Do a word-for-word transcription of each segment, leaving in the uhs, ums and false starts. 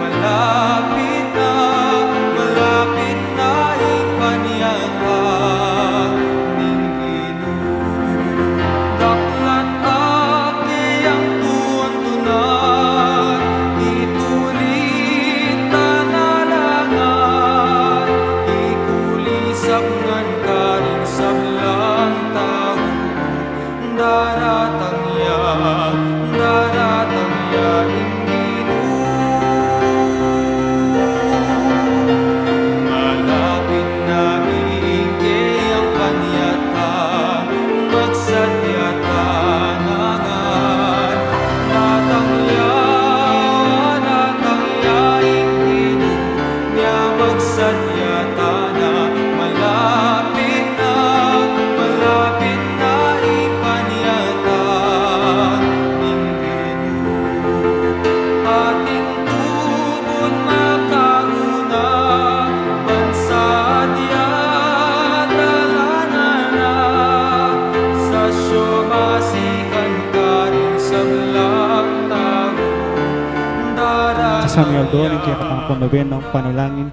Malapit na, malapit na ing panyatang ning Ginu. Daklat a keyang tuntunan, itulit tana la ngan, ikulisak ngan karing sablang tau. Daratang ya, daratang ya ing Ginu. Malapit na ing keyang panyatang, magsadya tana ngan. Datang ya, datang ya ing Ginu, nya magsadya tana. Malapit na, malapit na ing panyatang ning Ginu. Atin tubud makauna, ban sadya talanan na, sa siomasikan karing sablang tau. Daratang ya. Sa San Miguel Doring, kaya katangkon nobenang panalangin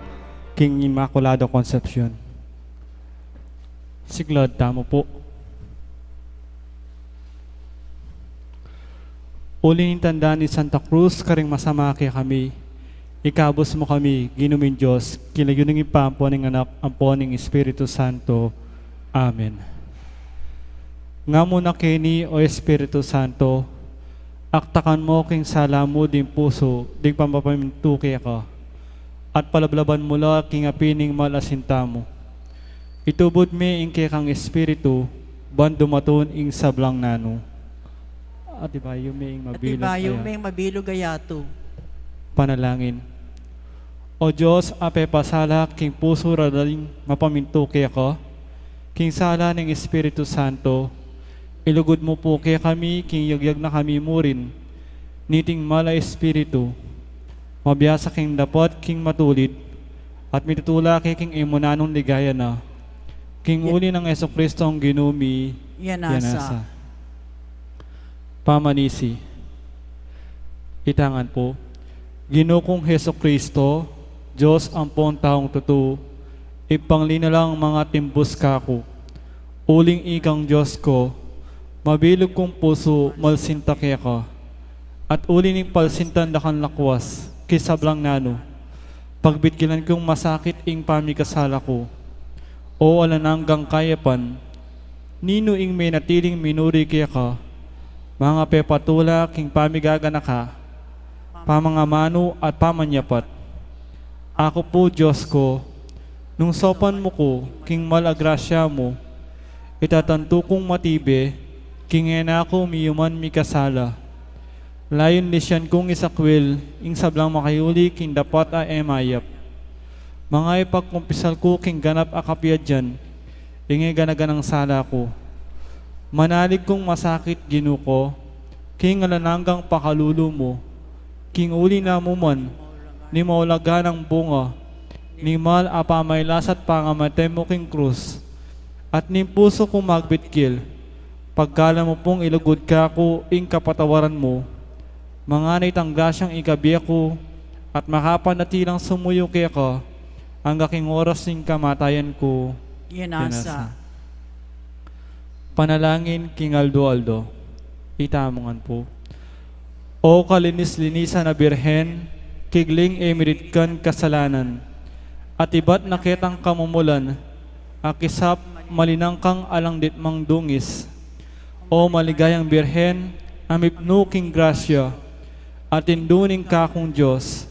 king Inmaculada Concepcion. Siklaud tamu pu. Uli ning tanda ni Santa Cruz karing masama kekami, ikabus mu kami, Ginu ming Dios, king lagyu ning Ibpa, ampo ning Anak, ampo ning Espiritu Santo. Amen. Nga mu na keni, O Espiritu Santo, aktakan mu king sala mu ding pusu ding pamapamintu keka, at palablaban mu la king api ning mal a sinta mu. Itubud me ing kekang Espiritu, ban dumatun ing sablang nanu. At ibayu me ing mabilug a yatu. At ibayu me ing mabilug a yatu. Panalangin. O Dios, a pepasala king pusu da ring mapamintu keka, king sala ning Espiritu Santo, ilugud mu pu kekami king yagyag na kami murin niting mal a espiritu, mabiasa king dapat king matulid, at mitutula ke king imunanung ligaya na. King uli nang Jesucristo a Ginu mi. Yanasa. Yanasa. Pamanisi. Itangan pu. Ginu kung Jesucristo, Dios ampong taung tutu, ipangli na lang mangatimbus kaku. Uling ikang Dios ku, mabilug kung pusu malsinta keka, at uli ning palsintan da kang lakwas king sablang nanu, pagbitkilan kung masakit ing pamikasala ku. O alang anggang kayapan, ninu ing menatiling minuri keka, mangapepatula king pamigaganaka, pamangamanu at pamanyapat. Aku pu, Dios ku, nung saupan mu ku king mal a grasya mu, itatantu kung matibe king e na ku miyuman mikasala. Layun lisian kung isakwil ing sablang makayuli king dapat a e mayap. Mangayap pagkumpisal ku king ganap a kapiadian ing e gana-ganang sala ku. Manalig kung masakit, Ginu ku, king alang anggang pakalulu mu, king uli na mu man ning maulagang bunga ning mal a pamailas at pangamate mu king krus, at ning pusu kung magbitkil, pagkalam mu pung ilugud kaku ing kapatawaran mu, mangana itang grasyang ikabie ku, at makapanatilang sumuyu keka angga king oras ning kamatayan ku. Yanasa. Panalangin king aldo-aldo. Itamu ngan pu. O kalinis-linisan a Birhen, kigling e miritkan kasalanan, at ibat na ketang kamumulan, a kisap malinang kang alang ditmang dungis. O maligayang Birhen, a mipnu king grasya, at indu ning kakung Dios,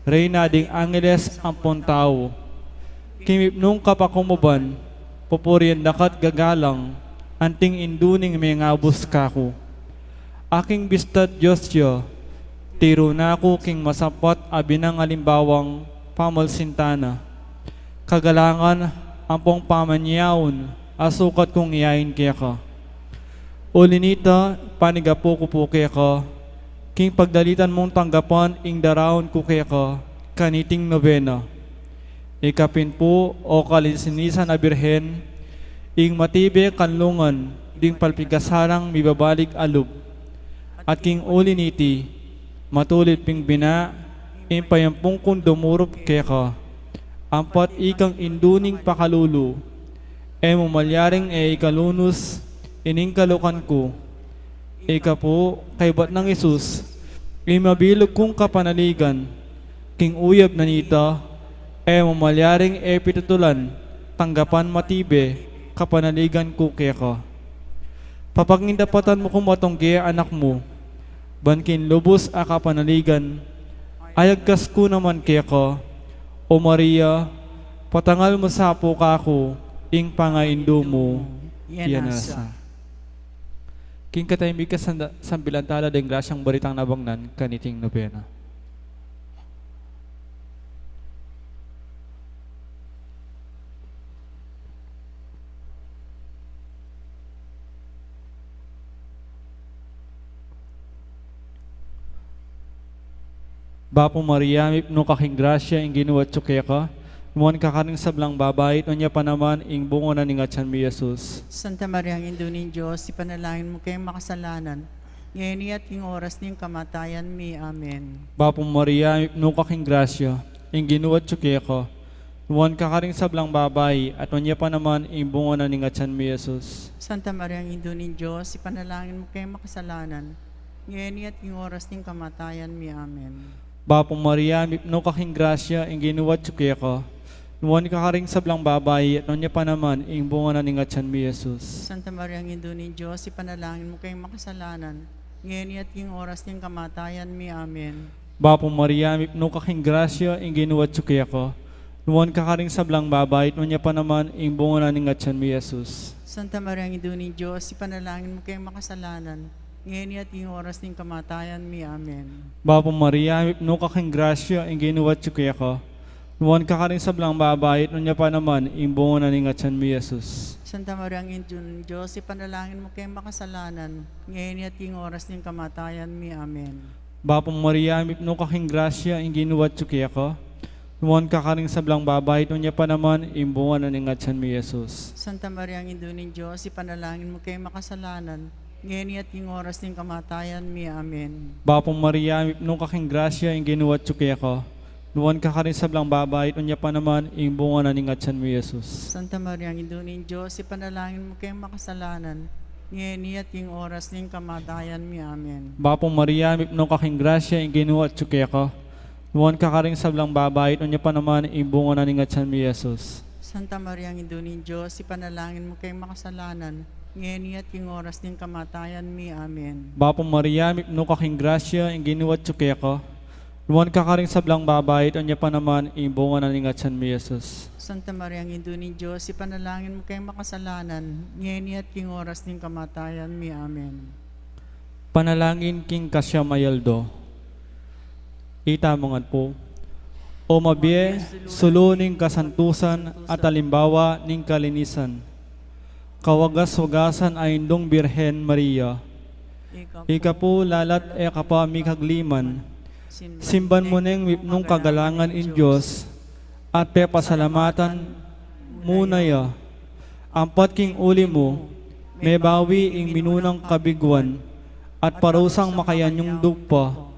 Reyna ding angeles ampon tau. King mipnung kapakumaban, pupurian daka't gagalang, anting indu ning mengabus kaku. Aking bista't Dios ya, tiru na ku king masapat a binang alimbawang pamalsinta na. Kagalangan ampong pamanyaun a sukat kung iyain keka. Uli nita, panigapu ku pu keka, king pagdalitan mung tanggapan ing daraun ku keka kaniting nobena. Ikapin pu, o kalinis-linisan a Birhen, ing matibe kanlungan ding palpikasalang mibabalik a lub. At king uli niti, Matulid pin bina, ing payampun kung dumurup keka, ampat ikang indu ning pakalulu, e mu malyaring e ikalunus ining kalukan ku. Ika pu, kaybat nang Jesus, ing mabilug kung kapanaligan, king uyab na nita, e mu malyaring e pitutulan, tanggapan matibe, kapanaligan ku keka. Papagindapatan mu ku matungke anak mu, ban king lubus a kapanaligan, ayagkas ku naman keka, O Maria, patangal mu sa pu kaku, ing pangaindu mu, iyanasa. King katahimikan sanda-, sambilan tala deng grasyang baritang nabangnan, kaniting nobena. Bapu Maria, mipnu ka king grasya, ing Ginu atyu keka, nuan ka karing sablang babai, at nuan ya pa naman ing bunga na ning atyan mi, Jesus. Santa Maria, Indu ning Dios, ipanalangin mu keng makasalanan, ngeni at king oras ning kamatayan mi. Amen. Bapu Maria, mipnu ka king grasya, ing Ginu atyu keka, nuan ka karing sablang babai, at nuan ya pa naman ing bunga na ning atyan mi, Jesus. Santa Maria, Indu ning Dios, ipanalangin mu keng makasalanan, ngeni at king oras ning kamatayan mi. Amen. Bapu Maria, mipnu ka king grasya, ing Ginu atyu keka, nuan ka karing sablang babai, at nuan ya pa naman ing bunga na ning atyan mi, Jesus. Santa Maria, Indu ning Dios, ipanalangin mu keng makasalanan, ngeni at king oras ning kamatayan mi. Amen. Bapu Maria, mipnu ka king grasya, ing Ginu atyu keka, nuan ka karing sablang babai, at nuan ya pa naman ing bunga na ning atyan mi, Jesus. Santa Maria, Indu ning Dios, ipanalangin mu keng makasalanan, ngeni at king oras ning kamatayan mi. Amen. Bapu Maria, mipnu ka king grasya, ing Ginu atyu keka, nuan ka karing sablang babai, at nuan ya pa naman ing bunga na ning atyan mi, Jesus. Santa Maria, Indu ning Dios, ipanalangin mu keng makasalanan, ngeni at king oras ning kamatayan mi. Amen. Bapu Maria, mipnu ka king grasya, ing Ginu atyu keka, nuan ka karing sablang babai, at nuan ya pa naman ing bunga na ning atyan mi, Jesus. Santa Maria, Indu ning Dios, ipanalangin mu keng makasalanan, ngeni at king oras ning kamatayan mi. Amen. Bapu Maria, mipnu ka king grasya, ing Ginu atyu keka, nuan ka karing sablang babai, at nuan ya pa naman ing bunga na ning atyan mi, Jesus. Santa Maria, Indu ning Dios, ipanalangin mu keng makasalanan, ngeni at king oras ning kamatayan mi. Amen. Bapu Maria, mipnu ka king grasya, ing Ginu atyu keka, nuan ka karing sablang babai, at nuan ya pa naman ing bunga na ning atyan mi, Jesus. Santa Maria, Indu ning Dios, ipanalangin mu keng makasalanan, ngeni at king oras ning kamatayan mi. Amen. Bapu Maria, mipnu ka king grasya, ing Ginu atyu keka, nuan ka karing sablang babai, at nuan ya pa naman ing bunga na ning atyan mi, Jesus. Santa Maria, Indu ning Dios, ipanalangin mu keng makasalanan, ngeni at king oras ning kamatayan mi. Amen. Panalangin king kasyam a aldo. Itamu ngan pu. O mabie, sulu ning kasantusan at alimbawa ning kalinisan, kawagas-wagasan a Indung Birhen Maria, ika pu lalat e ka pa mikagliman, simban mu neng mipnung kagalangan ing Dios, at pepasalamatan mu na ya, ampat king uli mu, mebawi ing minunang kabiguan, at parusang makayanyung dugpa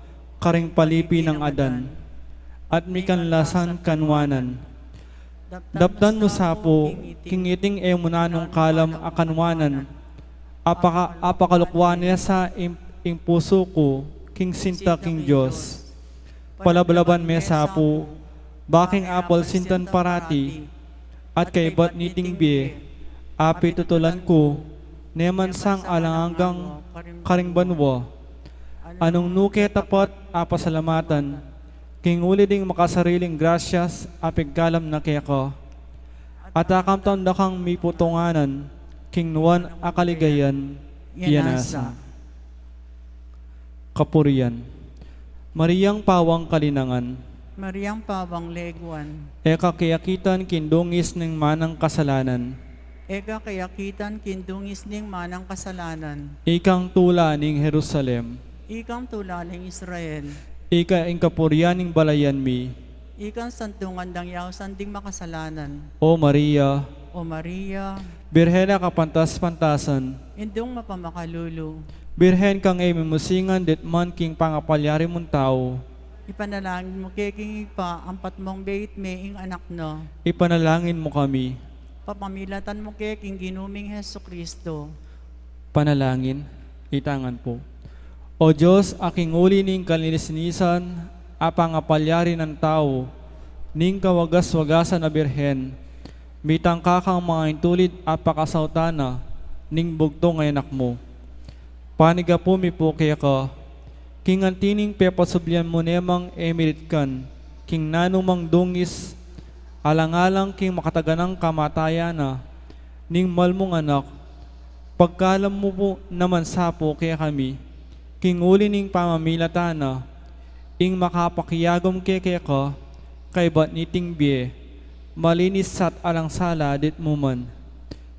karing palipi nang Adan, at mikanlasan kanwanan. Daptan mu sa pu, king iting e mu nanung kalam a kanwanan, apaka-, apakalukwan ne sa ing, ing pusu ku king sinta king Dios. Palablaban me sa pu, ba king apalsintan parati, at kaybat niting bie a pitutulan ku, ne man sang alang anggang karing banua, a nung nu ke tapat a pasalamatan, king uli ding makasariling grasya a pigkalam na keka, at akamtan da kang miputunganan king nuan a kaligayan, iyanasa. Kapurian. Mariang pawang kalinangan, Mariang pawang leguan, e ka keyakitan king dungis ning manang kasalanan, e ka keyakitan king dungis ning manang kasalanan, ikang tula ning Jerusalem, ikang tula ning Israel, ika ing kapurian ning balayan mi, ikang santungan dang yausan ding makasalanan. O Maria, O Maria, Birhen a kapantas-pantasan, Indung mapamakalulu, Birhen kang e mimusingan, detman king pangapalyari mung tau. Ipanalangin mu ke king Ibpa, ampat mung beit me ing anak na. Ipanalangin mu kami. Papamilatan mu ke king Ginu ming Jesucristo. Panalangin, itangan pu. O Dios, a king uli ning kalinis-linisan, a pangapalyari nang tau, ning kawagas-wagasan a Birhen, mitangka kang mangintulid a pakasautan na ning bugtung a anak mu. Panigapu mi pu keka, king anti ning pepasublian mu ne mang e miritkan king nanumang dungis, alang-alang king makataganang kamatayan na ning mal mung anak, pagkalam mu pu naman sa pu kekami, king uli ning pamamilatan na, ing makapakiagum ke keka, kaybat niting bie, malinis at alang sala ditmu man.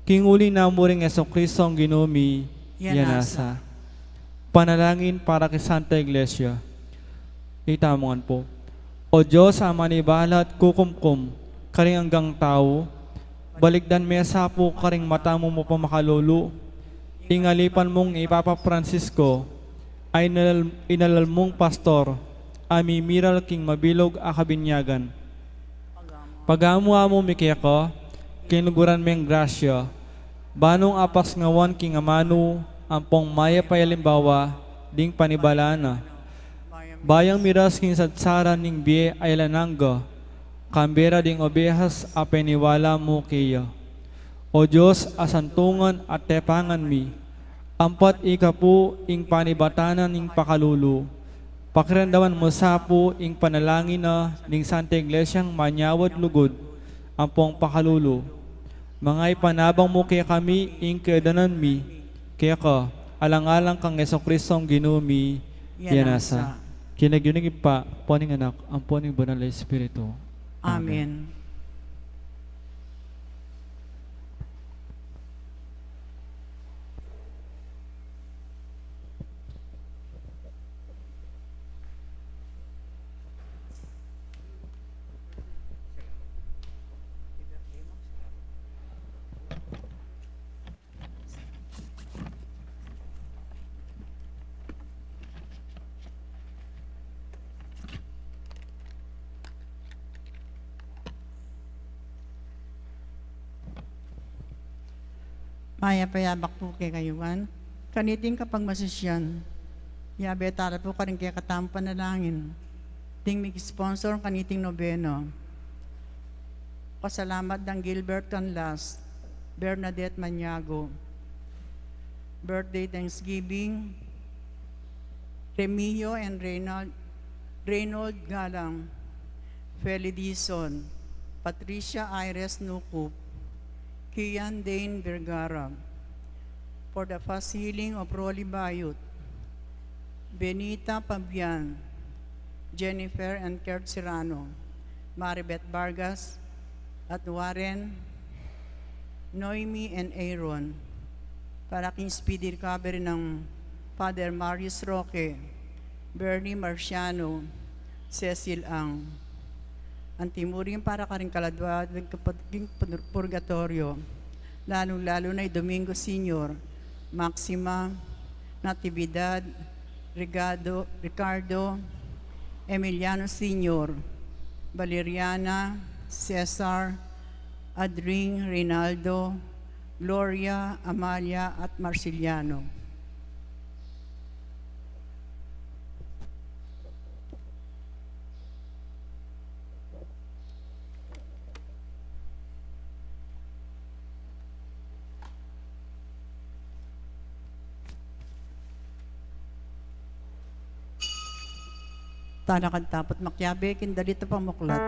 King uli na mu ring Jesucristo a Ginu mi, ya nasa. Panalangin para king Santa Iglesia. Itamu ngan pu. O Dios, a manibalat kukumkum karing anggang tau, balikdan me sa pu karing mata mu mapamakalulu ing alipan mung i Papa Francisco, a inalal, inalal mung pastor, a mimiral king mabilug a kabinyagan. Pagamu-amu mi keka, king luguran meng grasya, ba nung apasngawan king amanu ampong mayap a alimbawa ding panibalan na, ba yang miras king sarsaran ning bie a alang angga, kambe ra ding obehas a peniwala mu keya. O Dios, a santungan at tepangan mi, ampat ika pu ing panibatan na ning pakalulu, pakiramdaman mu sa pu ing panalangin na ning Santa Iglesiang manyawad lugud ampong pakalulu. Mangaipanabang mu kekami ing kayadanan mi keka, alang-alang kang Jesucristo a Ginu mi, ya nasa. King lagyu ning Ibpa, ampo ning Anak, ampo ning Banal a Espiritu. Amen. Amen. Mayap a yabak pu kekayu ngan, kaniting kapagmasisian. Yabe tala pu karing kekatamung panalangin ding mig-sponsor kaniting nobena. Pasalamat dang Gilbert Canlas, Bernadette Maniago. Birthday Thanksgiving, Remigio and Reynald, Reynold Galang, Feli Dizon, Patricia Ires Nucup, Kian Dane Vergara, for the fast healing of Rolly Bayut, Benita Pabian, Jennifer and Kurt Serrano, Maribeth Vargas, at Warren, Noemi and Aaron, para king speedy recovery nang Father Marius Roque, Bernie Marciano, Cecil Ang. Anti mu rin para karing kaladwa ding kapag-, ding pur-, purgatorio, lalung-lalu na i Domingo Senior, Maxima, Natividad, Ricardo, Ricardo, Emiliano Senior, Valeriana, Cesar, Adring, Reynaldo, Gloria, Amalia, at Marciliano. Tana kang taput makiabe king dalit a pamuklat.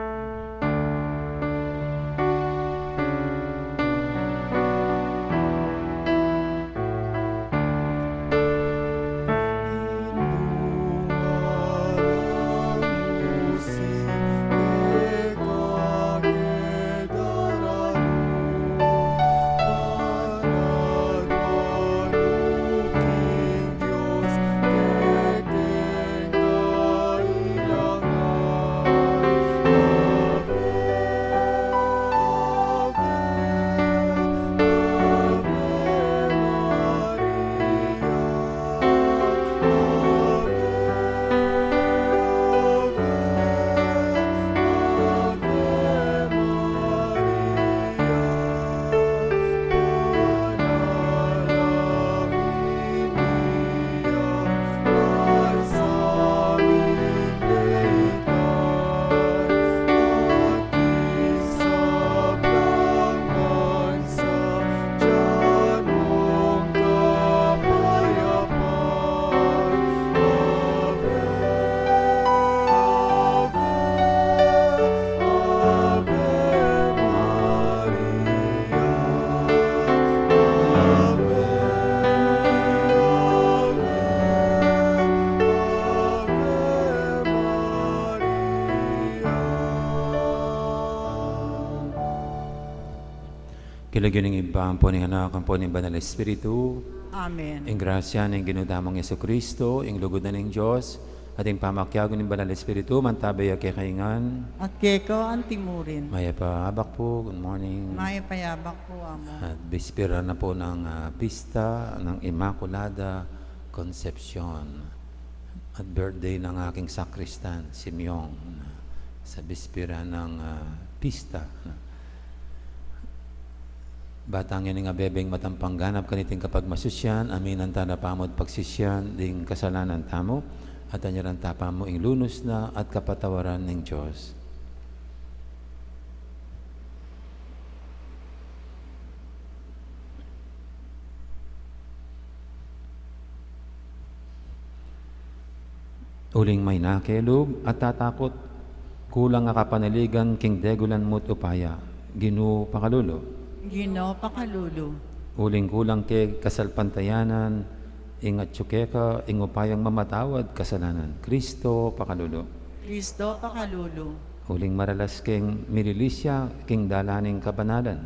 King lagyu ning Ibpa, ampo ning Anak, ampo ning Banal Espiritu. Amen. Ing grasya ning Ginu tamung Jesucristo, ing lugud na ning Dios, at ing pamakiabe ning Banal Espiritu, mantabe ya kekayu ngan. At keka antimurin. Mayap a abak pu, good morning. Mayap a abak pu, Amo. At bispera na pu ng, ah, pista ng Immaculada Concepcion. At birthday ng aking sakristan, si Myong, sa bispera ng, ah, pista. Bat ngeni ing abebeng matampang ganap kaniting kapagmasusyan, aminan ta na pamu at pagsisian ding kasalanan tamu, at anyaran ta pamu ing lunus na at kapatawaran ning Dios. Uling mainakelub at tatakut, kulang a kapanaligan king degulan mu't upaya. Ginu, pakalulu. Ginu, pakalulu. Uling kulang ke kasalpantayanan, ing atyu keka ing upayang mamatawad kasalanan. Kristo, pakalulu. Kristo, pakalulu. Uling maralas keng mililisya king dalan ning kabanalan.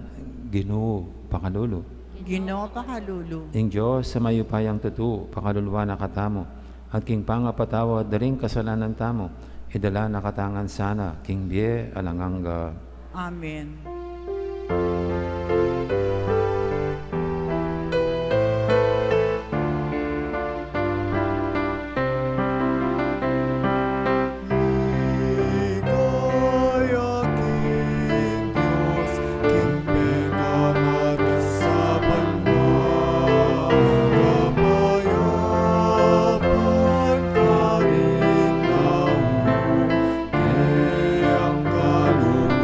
Ginu, pakalulu. Ginu, pakalulu. Ing Dios a mayupayang tutu, pakaluluan na katamu, at king pangapatawad da ring kasalanan tamu, idala na katamu ngan sana king bie alang angga. Amen. Ligaya king Dios, king pekamatas a banua, kapayapan karing tau, king kaluguran.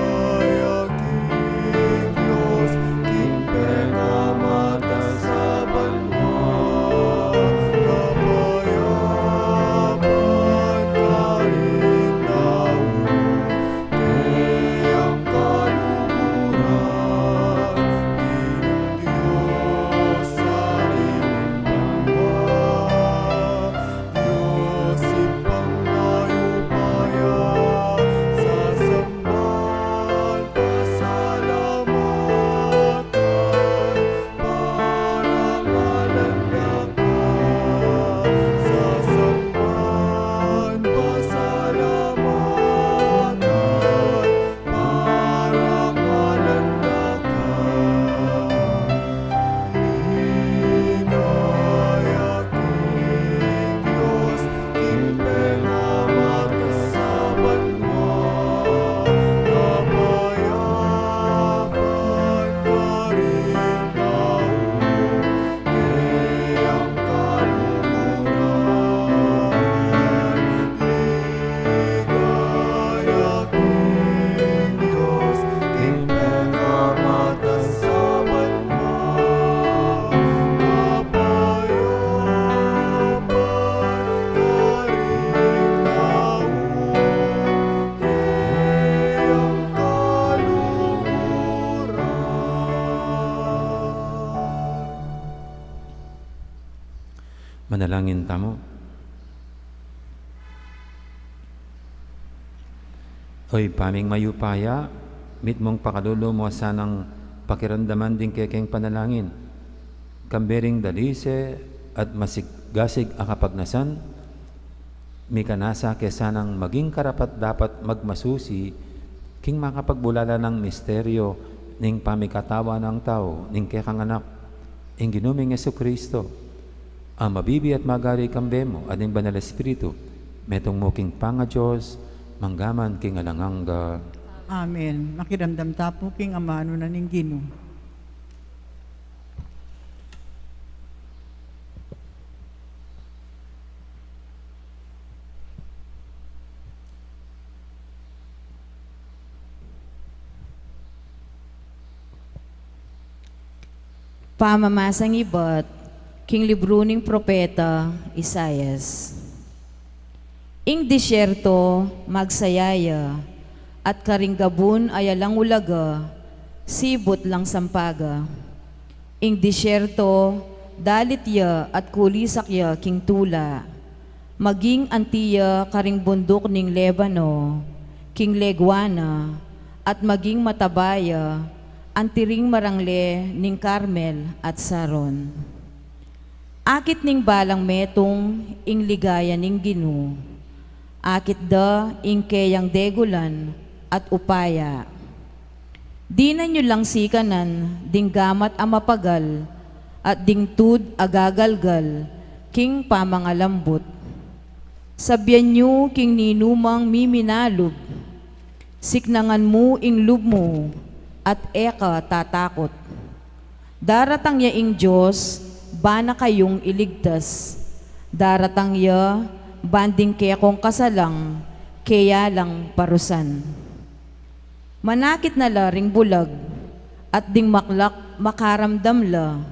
Ligaya king Dios, king pekamatas a banua, kapayapan karing tau, king kaluguran. Ginung Dios, Ibpang mayupaya, sasamban, pasalamatan, parangalan da ka. Sasamban, pasalamatan, parangalan da ka. Ligaya king Dios, king pekamatas a banua, kapayapan karing tau, king kaluguran. Ligaya king Dios, king pekamatas a banua, kapayapan karing tau, king kaluguran. Manalangin tamu. O Ibpa ming mayupaya, mitmung pakalulu mu sanang pakiramdaman ding kekeng panalangin. Kambe ring dalise at masigasig a kapagnasan, mikanasa ke sanang maging karapat-dapat magmasusi king makapagbulala nang misteryo ning pamikatawan nang tau ning kekang Anak, ing Ginu ming Jesucristo, a mabibie at magari kambe mu at ning Banal Espiritu, metung mu king pangaDios, mangga man king alang angga. Amen. Makiramdam ta pu king amanu na ning Ginu. Pamamasang ibat king libru ning propeta Isaias. Ing disyerto magsaya ya, at karing gabun a alang ulaga, sibut lang sampaga. Ing disyerto, dalit ya at kulisak ya king tula. Maging anti ya karing bunduk ning Lebano, king legua na, at maging mataba ya anti ring marangle ning Carmel at Saron. Akit ning balang metung ing ligaya ning Ginu, akit da ing keyang degulan at upaya. Dinan yu lang sikanan ding gamat a mapagal at ding tud a gagalgal king pamangalambut. Sabyan yu king ninumang miminalub, siknangan mu ing lub mu at e ka tatakut. Daratang ya ing Dios, ban na kayung iligtas. Daratang ya, ban ding kekong kasalang, keya lang parusan. Manakit na la ring bulag, at ding maklak makaramdam la,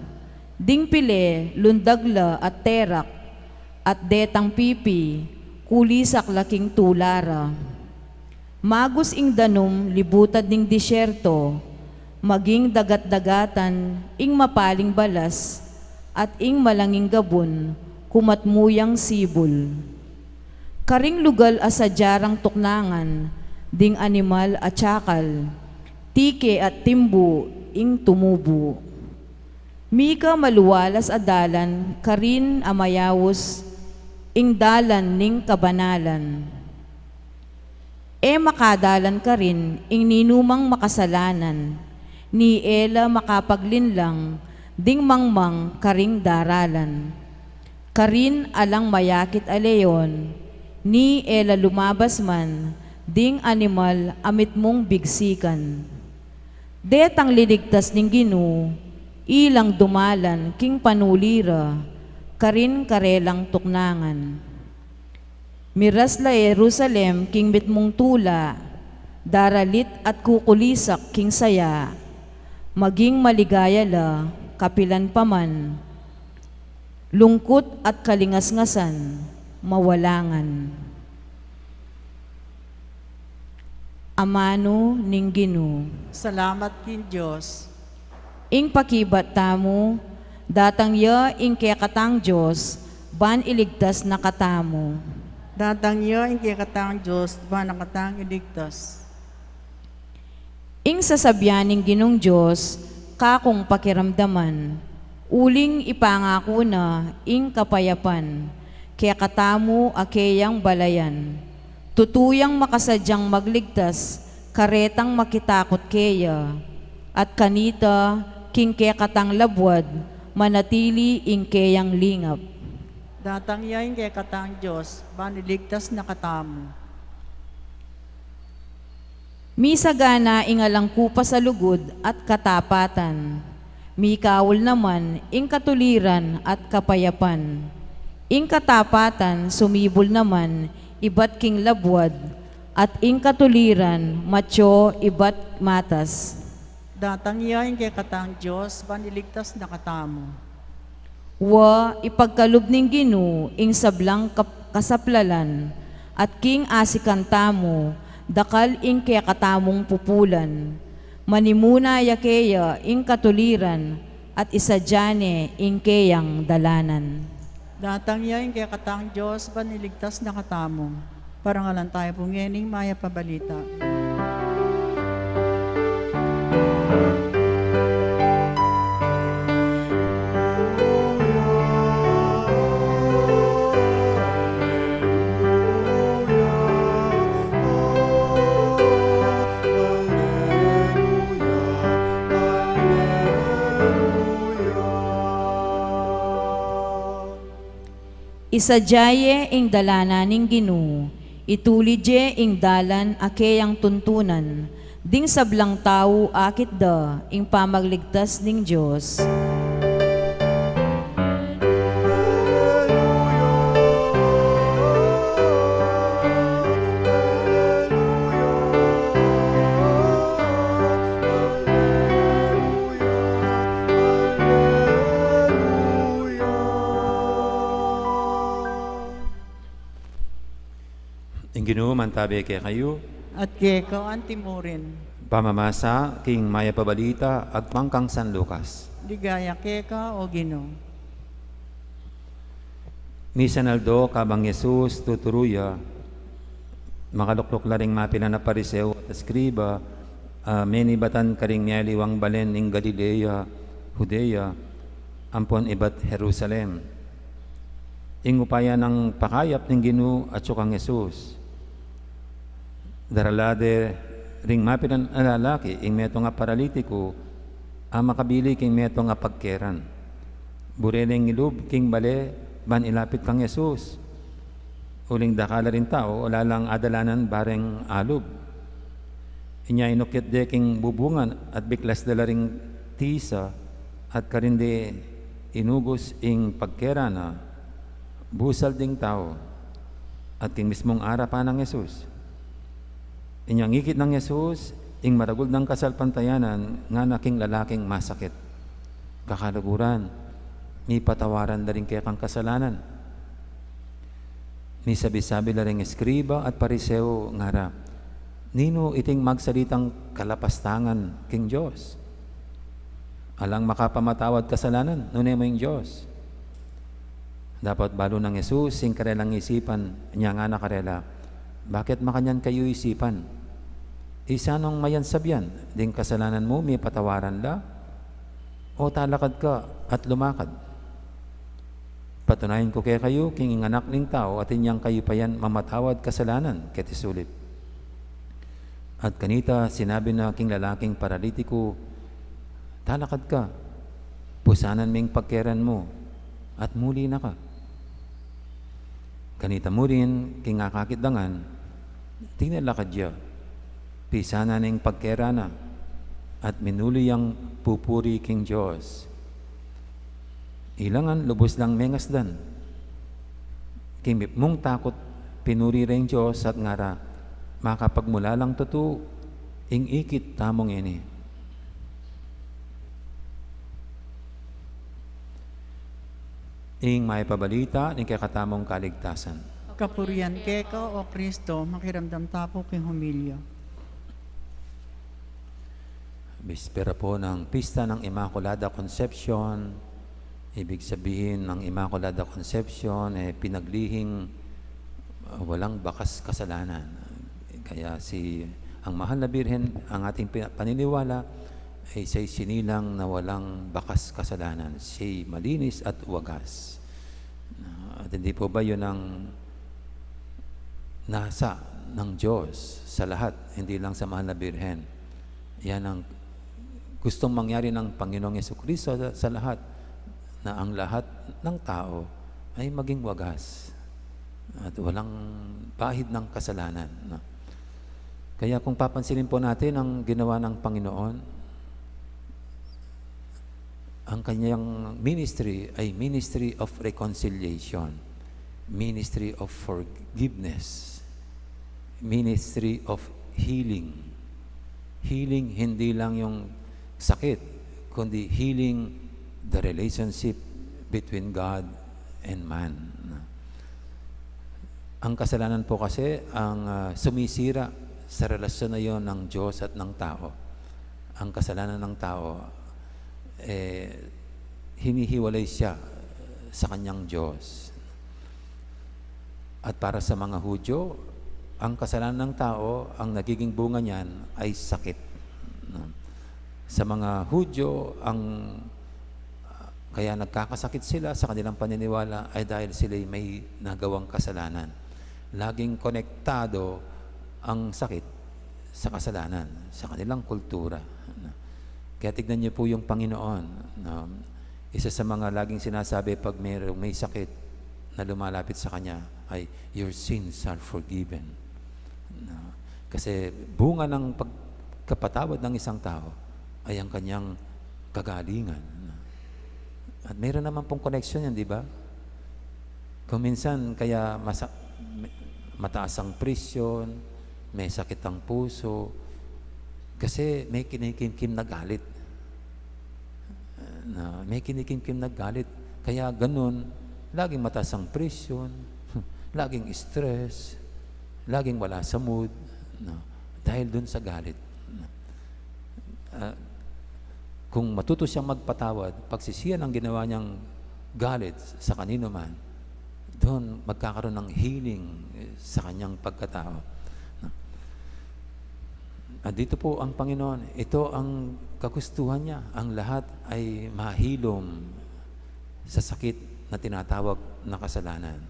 ding pile lundag la at terak, at detang pipi kulisak la king tula ra. Magus ing danum libutad ning disyerto, maging dagat-dagatan ing mapaling balas, at ing malanging gabun kumatmu yang sibul. Karing lugal a sadya rang tuknangan ding animal a tsakal, tike at timbu ing tumubu. Mika maluwalas a dalan karin a mayaus ing dalan ning kabanalan. E makadalan karin ing ninumang makasalanan, ni e la makapaglinlang ding mangmang karing daralan. Karin alang mayakit a leon, ni e la lumabas man ding animal a mitmung bigsikan. Detang liligtas ning Ginu, ilang dumalan king panuli ra, karin karelang tuknangan. Miras la Jerusalem king mitmung tula, daralit at kukulisak king saya, maging maligaya la, kapilan pa man, lungkut at kalingasngasan, mawalangan. Amanu ning Ginu. Salamat king Dios. Ing pakibat tamu, datang ya ing kekatang Dios, ban iligtas na katamu. Datang ya ing kekatang Dios, ban na katang iligtas. Ing sasabyan ning Ginung Dios, kakung pakiramdaman, uling ipangaku na ing kapayapan, kekatamu a keyang balayan. Tutu yang makasadyang magligtas, karetang makitakut keya, at kanita, king kekatang labuad, manatili ing keyang lingap. Datang ya ing kekatang Dios, ban iligtas na katamu. Misagana ing alang kupas a lugud at katapatan. Mikaul naman ing katuliran at kapayapan. Ing katapatan sumibul naman ibat king labuad, at ing katuliran matyo ibat matas. Datang ya ing kekatang Dios, ban iligtas na katamu. Wa, ipagkalub ning Ginu ing sablang kap-, kasaplalan, at king asikan tamu, dakal ing kekatamung pupulan. Manimuna ya keya ing katuliran, at isadyane ing keyang dalanan. Datang ya ing kekatang Dios, ban iligtas na katamu. Parangalan tayu pu ngening mayap a balita. Isadia ye ing dalanan ning Ginu, itulid ye ing dalan a keyang tuntunan, ding sablang tau akit da ing pamagligtas ning Dios. Ing Ginu mantabe kekayu. At keka anti murin. Pamamasa king mayap a balita agpang kang San Lucas. Ligaya keka, O Ginu. Misan aldo kabang Jesus tuturu ya, Makalukluk la ring mapilan a Pariseo at eskriba, a, menibatan karing mialiwang balen ning Galilea, Judea, ampon ibat Jerusalem. Ing upaya nang pakayap ning Ginu atsu kang Jesus. Darala de ring mapilan a lalaki ing metung a paralitiku a makabili king metung a pagkeran. Bure deng ilub king bale ban ilapit kang Jesus. Uling dakal la ring tau, ala lang adalanan bareng alub. Inya inukit de king bubungan at biklas da la ring tisa at karin de inugus ing pagkeran na busal ding tau at king mismung arapan nang Jesus. Inya ngikit nang Jesus ing maragul nang kasalpantayanan ngana king lalaking masakit. Kakaluguran, mipatawaran da ring kekang kasalanan. Misabi-sabi la ring eskriba at Pariseo ngara, "Ninu iting magsalitang kalapastangan king Dios? Alang makapamatawad kasalanan, nune mu ing Dios." Dapot balu nang Jesus ing karelang isipan, inya ngana karela, "Bakit makanyan kayu isipan? Isanung mayan sabian, ding kasalanan mu mipatawaran la? O talakad ka at lumakad? Patunayan ku kekayu, king ing Anak ning Tau, atin yang kayupayan mamatawad kasalanan," keti sulip. At kanita sinabi na king lalaking paralitiku, "Talakad ka, pusanan me ing pagkeran mu, at muli na ka." Kanita murin, king akakit dangan, tinalakad ya, pisanan ne ing pagkeran na, at minuli yang pupuri king Dios. Ila ngan lubus lang mengasdan. King mipmung takut, pinuri reng Dios at ngara, "Makapagmulalang tutu ing ikit tamu ngeni." Ing mayap a balita ning kekatamung kaligtasan. Kapurian keka, O Kristo. Makiramdam ta pu king homilya. Bispera po ng pista ng Immaculada Concepcion. Ibig sabihin ng Immaculada Concepcion, eh, pinaglihing, uh, walang bakas kasalanan. Kaya si, ang Mahal na Birhen, ang ating pina-, paniniwala, ay siya'y sinilang na walang bakas kasalanan. Siya'y malinis at wagas. At hindi po ba yun ang nasa ng Diyos sa lahat, hindi lang sa Mahal na Birhen? Yan ang gustong mangyari ng Panginoong Yesukristo sa, sa lahat, na ang lahat ng tao ay maging wagas at walang bahid ng kasalanan, no? Kaya kung papansinin po natin ang ginawa ng Panginoon, ang kanyang ministry ay ministry of reconciliation, ministry of forgiveness, ministry of healing. Healing, hindi lang yung sakit, kundi healing the relationship between God and man. Ang kasalanan po kasi ang, ah, sumisira sa relasyon na yon ng Diyos at ng tao. Ang kasalanan ng tao, eh, hinihiwalay siya sa kanyang Diyos. At para sa mga Hudyo, ang kasalanan ng tao, ang nagiging bunga niyan ay sakit. No? Sa mga Hudyo, ang, ah, kaya nagkakasakit sila sa kanilang paniniwala ay dahil sila'y may nagawang kasalanan. Laging konektado ang sakit sa kasalanan, sa kanilang kultura. No? Kaya tignan niyo po yung Panginoon, no? Isa sa mga laging sinasabi pag mayroong may sakit na lumalapit sa kanya ay, "Your sins are forgiven." No? Kasi bunga ng pagkapatawad ng isang tao ay ang kanyang kagalingan. No? At mayroon naman pong koneksyon yan, di ba? Kung minsan, kaya masa-, mataas ang presyon, may sakit ang puso, kasi may kinikimkim na galit. Na may kinikimkim na galit. Kaya ganun, laging mataas ang presyon, laging stress, laging wala sa mood, no? Dahil dun sa galit. Ah, kung matuto siyang magpatawad, pagsisihan ang ginawa niyang galit sa kanino man, doon magkakaroon ng healing, eh, sa kanyang pagkatao. At dito po ang Panginoon, ito ang kagustuhan niya, ang lahat ay mahilom sa sakit na tinatawag na kasalanan.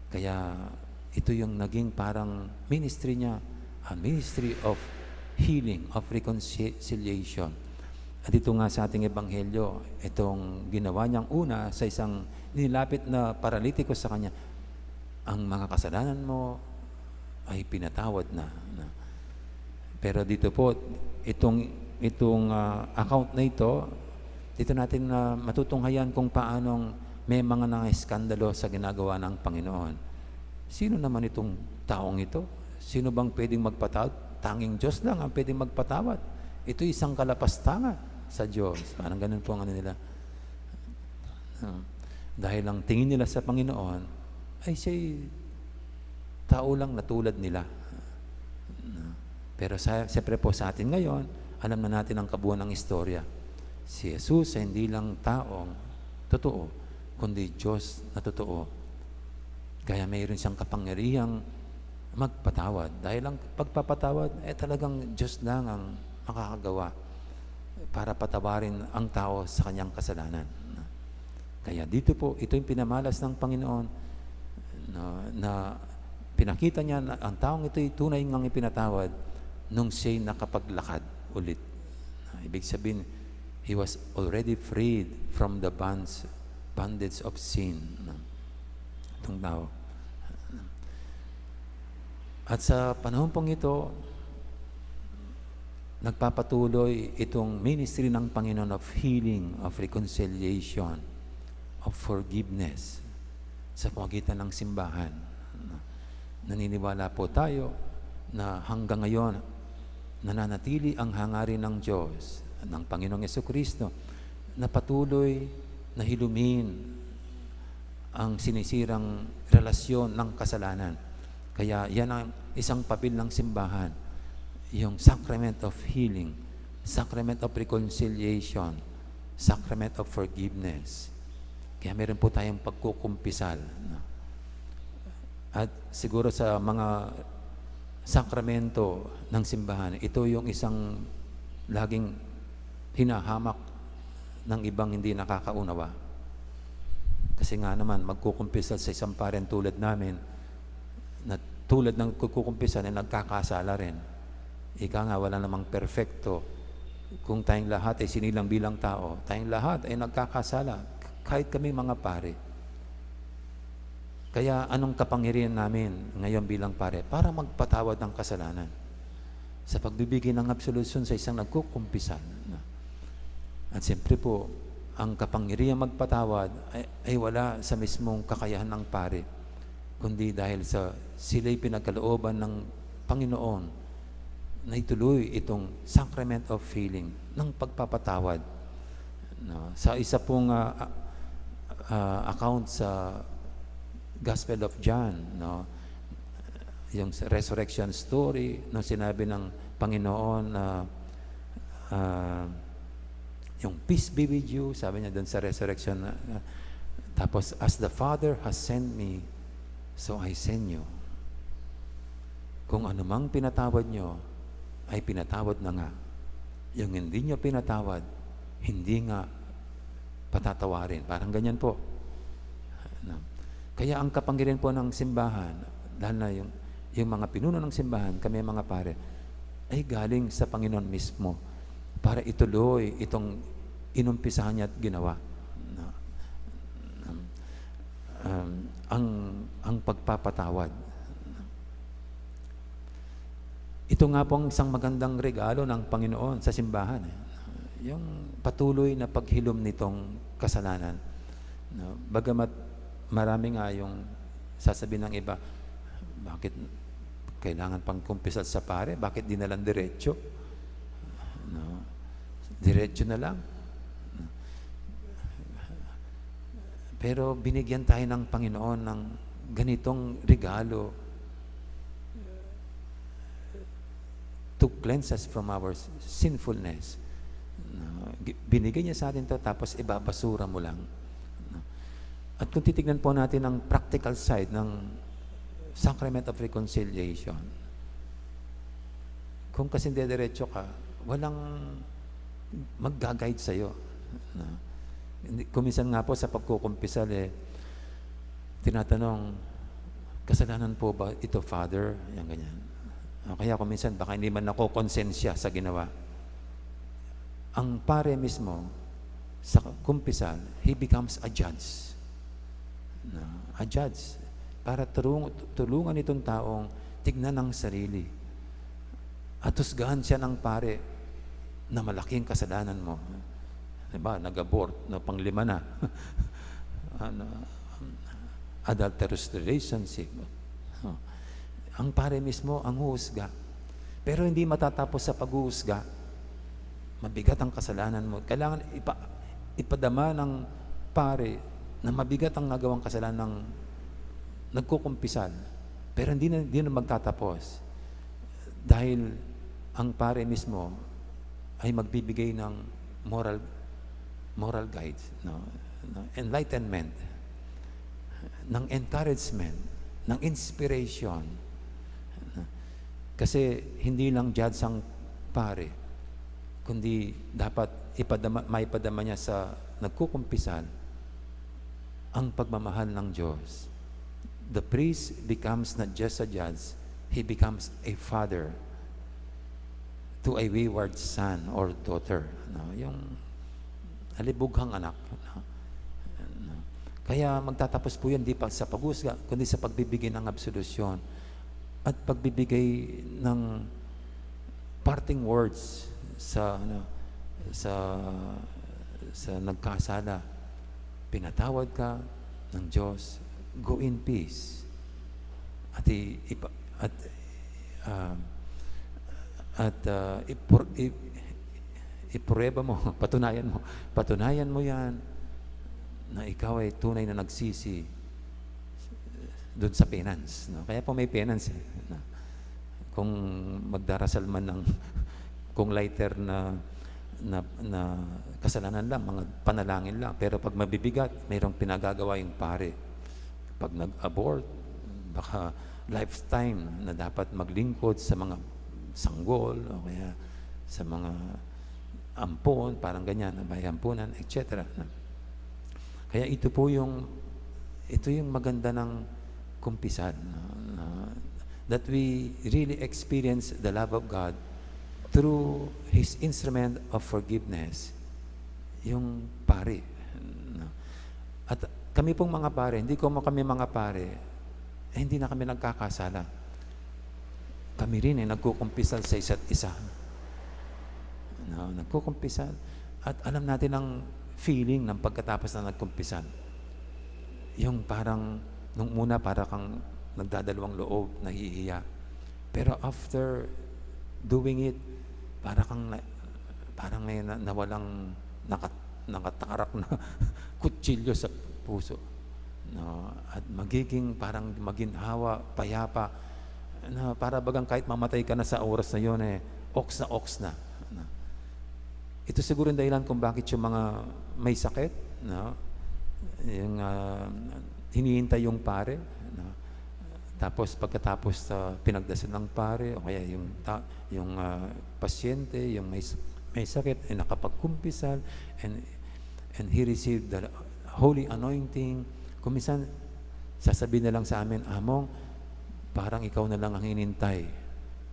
Kaya ito yung naging parang ministry niya, a ministry of healing, of reconciliation. At ito nga sa ating ebanghelyo, itong ginawa niyang una sa isang nilapit na paralitiko sa kanya, ang mga kasalanan mo ay pinatawad na. Na. Pero dito po, itong, itong ah, account na ito, dito natin na matutunghayan kung paanong may mga nangaiskandalo sa ginagawa ng Panginoon. Sino naman itong taong ito? Sino bang pwedeng magpatawad? Tanging Diyos lang ang pwedeng magpatawad. Ito isang kalapastangan sa Diyos. Parang ganun po ang ano nila. Ah, dahil ang tingin nila sa Panginoon ay siya'y tao lang na tulad nila. Pero sa, siyempre po sa atin ngayon, alam na natin ang kabuuan ng istorya. Si Jesus ay hindi lang taong totoo, kundi Diyos na totoo. Kaya mayroon siyang kapangyarihang magpatawad. Dahil ang pagpapatawad, eh, talagang Diyos lang ang makakagawa para patawarin ang tao sa kanyang kasalanan. Kaya dito po, ito yung pinamalas ng Panginoon na, na pinakita niya na ang taong ito'y tunay ngang ipinatawad nung siya'y nakapaglakad ulit. Ibig sabihin, he was already freed from the bonds, bondage of sin. Itong tao. At sa panahon pong ito, nagpapatuloy itong ministry ng Panginoon of healing, of reconciliation, of forgiveness sa pamagitan ng simbahan. Naniniwala po tayo na hanggang ngayon, nananatili ang hangarin ng Diyos, ng Panginoong Yesukristo, na patuloy na hilumin ang sinisirang relasyon ng kasalanan. Kaya yan ang isang papel ng simbahan, yung sacrament of healing, sacrament of reconciliation, sacrament of forgiveness. Kaya meron po tayong pagkukumpisal, no? At siguro sa mga sakramento ng simbahan, ito yung isang laging hinahamak ng ibang hindi nakakaunawa. Kasi nga naman, magkukumpisal sa isang pare tulad namin, na tulad ng kukumpisal ay nagkakasala rin. Ika nga, wala namang perpekto. Kung tayong lahat ay sinilang bilang tao, tayong lahat ay nagkakasala, kahit kami mga pare. Kaya anong kapangyarihan namin ngayon bilang pare? Para magpatawad ng kasalanan. Sa pagbibigay ng absolusyon sa isang nagkukumpisal. At siyempre po, ang kapangyarihan magpatawad ay, ay wala sa mismong kakayahan ng pare, kundi dahil sa sila'y pinagkalooban ng Panginoon na ituloy itong sacrament of healing, ng pagpapatawad. No? Sa isa pong ah, ah, ah, account sa Gospel of John, no? Yung sa resurrection story, nung sinabi ng Panginoon na ah, yung "Peace be with you," sabi niya doon sa resurrection. Na, na, tapos, "As the Father has sent me, so I send you." Kung anumang pinatawad nyo, ay pinatawad na nga. Yung hindi nyo pinatawad, hindi nga patatawarin. Parang ganyan po. No? Kaya ang kapangyarihan po ng simbahan, lalo na yung, yung mga pinuno ng simbahan, kami mga pare, ay galing sa Panginoon mismo para ituloy itong inumpisahan niya at ginawa. No? Um, um, ang, ang pagpapatawad. Ito nga pong isang magandang regalo ng Panginoon sa simbahan, eh. Yung patuloy na paghilom nitong kasalanan. No? Bagamat marami nga yung sasabihin ng iba, "Bakit kailangan pang kumpisal sa pare? Bakit di na lang diretso?" No? Diretso na lang. Pero binigyan tayo ng Panginoon ng ganitong regalo to cleanse us from our sinfulness. No? Gi-, binigay niya sa atin 'to, tapos ibabasura mo lang. No? At kung titignan po natin ang practical side ng Sacrament of Reconciliation, Kung kasi dederetso ka, walang magga-guide sa'yo. No? Hindi, kung minsan nga po sa pagkukumpisal, eh, tinatanong, "Kasalanan po ba ito, Father?" Yan, ganyan. O kaya kung minsan, baka hindi man ako konsensya sa ginawa. Ang pare mismo, sa kumpisal, he becomes a judge. No? A judge. Para tulung-, tulungan itong taong tignan ang sarili. At husgahan siya ng pare na malaki ang kasalanan mo. Diba? Nag-abort, no, panglima na. Ano, adulterous relationship. Oh. Ang pare mismo ang huhusga. Pero hindi matatapos sa paghuhusga. Mabigat ang kasalanan mo. Kailangan ipa-, ipadama ng pare na mabigat ang nagawang kasalanan ng nagkukumpisal. Pero hindi na, hindi na magtatapos. Dahil ang pare mismo ay magbibigay ng moral, moral guides, no? No? Enlightenment, ng encouragement, ng inspiration. Kasi hindi lang judge ang pare, kundi dapat ipadama, maipadama niya sa nagkukumpisal ang pagmamahal ng Diyos. The priest becomes not just a judge, he becomes a father to a wayward son or daughter. No? Yung alibughang anak. No? No? Kaya magtatapos po yan, di pa sa paghusga, kundi sa pagbibigay ng absolusyon at pagbibigay ng parting words sa, ano, sa, sa nagkasala. Pinatawad ka ng Diyos. Go in peace. At i-, ipa-, at, ah, at, ah, ipur-, i-, iprueba mo, patunayan mo, patunayan mo yan na ikaw ay tunay na nagsisi dun sa penance, no? Kaya po may penance, eh, no? Kung magdarasal man ng, kung lighter na, na, na kasalanan lang, mga panalangin lang. Pero pag mabibigat, mayroong pinagagawa yung pare. Pag nag-abort, baka lifetime na dapat maglingkod sa mga sanggol o kaya sa mga ampon, parang ganyan, na may ampunan, et cetera. Kaya ito po yung, ito yung maganda ng kumpisal, no? Na, that we really experience the love of God through His instrument of forgiveness, yung pare, no? At kami pong mga pare, hindi ko mo kami mga pare, eh, hindi na kami nagkakasala. Kami rin, eh, nagkukumpisal sa isa't isa. No, nagkukumpisal. At alam natin ang feeling ng pagkatapos na nagkumpisal. Yung parang, nung una, para kang nagdadalawang loob, nahihiya. Pero after doing it, para kang na-, parang may na-, nawalang, nakat-, nakatarak na kutsilyo sa puso. No? At magiging parang maginhawa, payapa, na para bagang kahit mamatay ka na sa oras na yun, eh, oks na oks na. No? Ito siguro yung dahilan kung bakit yung mga may sakit, no? Yung, ah, hinihintay yung pare, no? Tapos pagkatapos sa pinagdasal ng pare, o kaya yung ta-, yung, ah, pasyente, yung may s-, may sakit, ay nakapagkumpisal, and, and he received the holy anointing. Kung minsan, sasabihin na lang sa amin, "Among, parang ikaw na lang ang hinintay."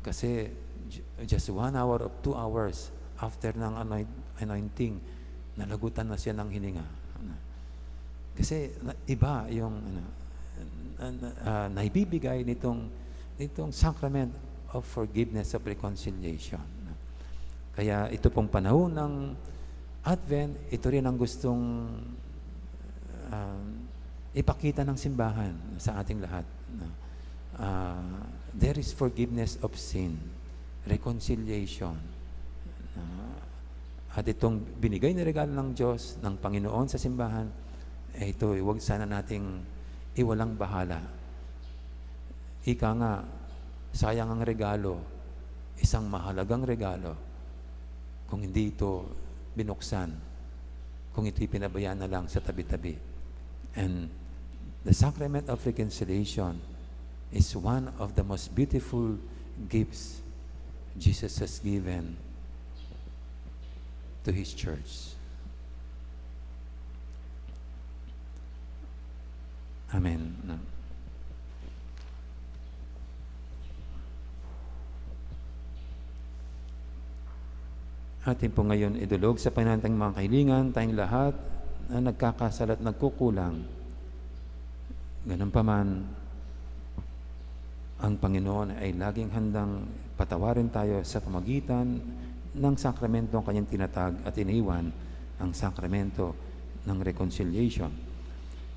Kasi ju-, just one hour or two hours after ng anoint-, anointing, nalagutan na siya ng hininga. Kasi na-, iba yung, ano, na, na, ah, naibibigay nitong, nitong sacrament of forgiveness, of reconciliation. Kaya ito pong panahon ng Advent, ito rin ang gustong, um, ipakita ng simbahan sa ating lahat, no? Ah, there is forgiveness of sin, reconciliation, no? At itong binigay na regalo ng Diyos, ng Panginoon sa simbahan, eh, ito, huwag sana nating iwalang bahala. Ika nga, sayang ang regalo, isang mahalagang regalo, kung hindi ito binuksan, kung ito'y pinabayaan na lang sa tabi-tabi. And the sacrament of reconciliation is one of the most beautiful gifts Jesus has given to His church. Amen. Atin po ngayon idulog sa Panginoon tayong mga kahilingan, tayong lahat na nagkakasala at nagkukulang. Ganun pa man, ang Panginoon ay laging handang patawarin tayo sa pamagitan ng sakramentong kanyang tinatag at iniwan, ang sakramento ng reconciliation.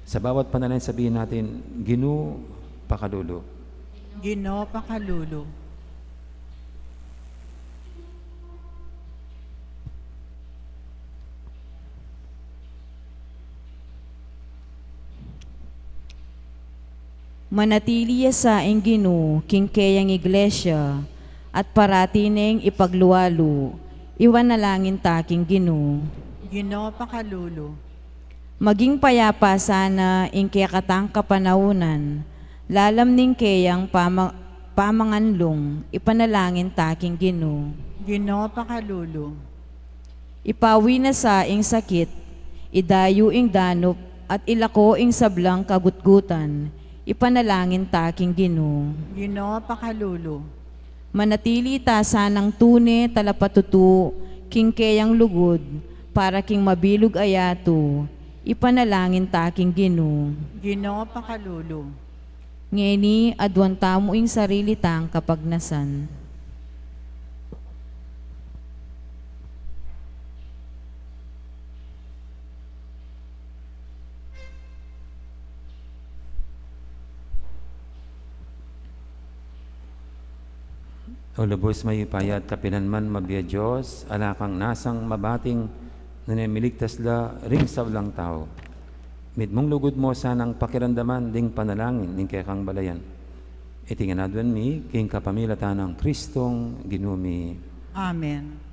Sa bawat panalangin, sabihin natin, "Ginu, pakalulu." Ginu, pakalulu. Manatili ya sa ing Ginu king keyang iglesia, at parati neng ipagluwalu, ipanalangin ta king Ginu. Ginu, pakalulu. Maging payapa sana ing kekatang kapanaunan, lalam ning keyang pama-, pamanganlung, ipanalangin ta king Ginu. Ginu, pakalulu. Ipawi na sa ing sakit, idayu ing danup, at ilako ing sablang kagutgutan, ipanalangin ta king Ginu. Ginu, pakalulu. Manatili ta sanang tune talapatutu king keyang lugud, para king mabilug a yatu, ipanalangin ta king Ginu. Ginu, pakalulu. Ngeni, aduan tamu ing sarili tang kapagnasan. O lubus mayupaya at kapilan man mabie a Dios, ala kang nasang mabating nune miligtas la ring sablang tau. Mitmung lugud mu sanang pakiramdaman ding panalangin ning kekang balayan. Iti ngan aduan mi king kapamilatan nang Kristong Ginu mi. Amen.